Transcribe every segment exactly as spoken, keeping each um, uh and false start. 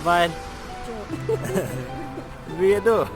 Smile. Ri du.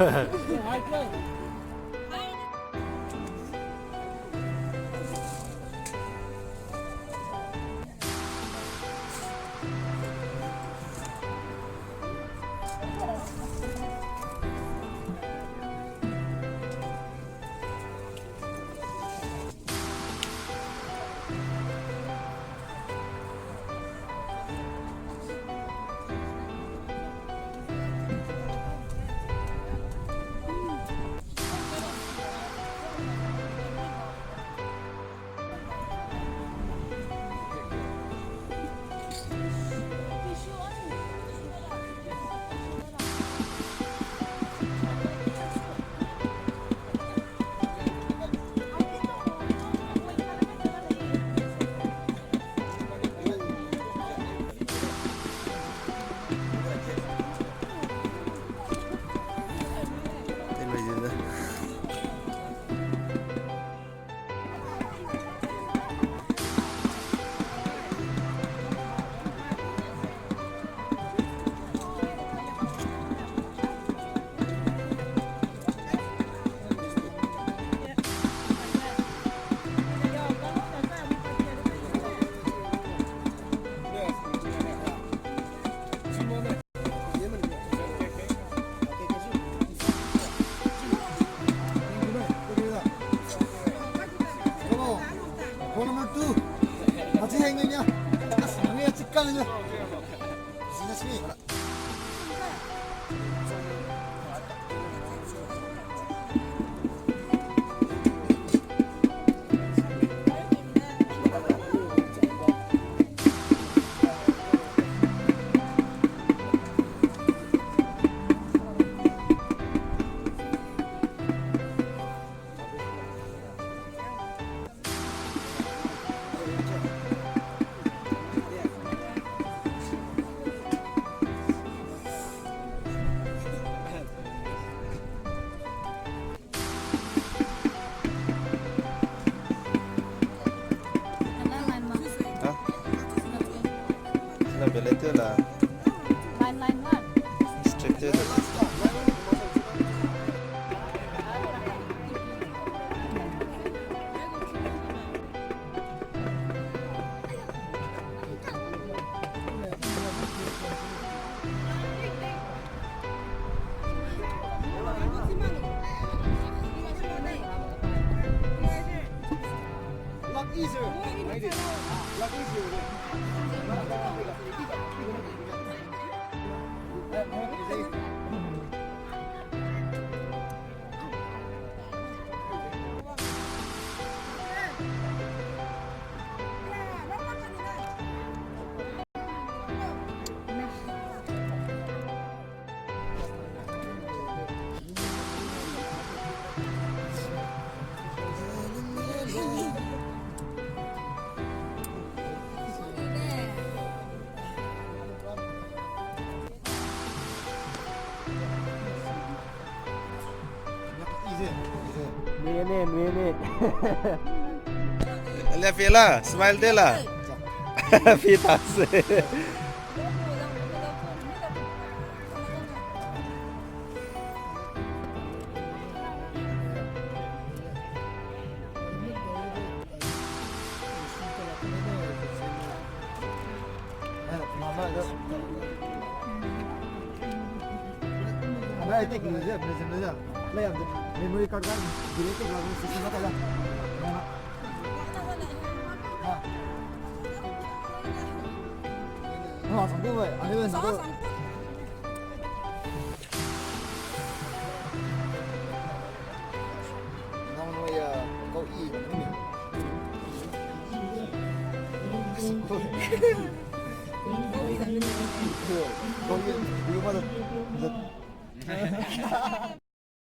Goal number two. Achi heng nya. As, hang ya chika nya. Sini sini. Ha? Sina bele te la. Line, line one. Straight te la. Nui ne, nui ne. Le fela, smile de la. Fita se. Memory card kan delete tew la, system na kai la. Ah, sang gu bai, ani ben sang gu.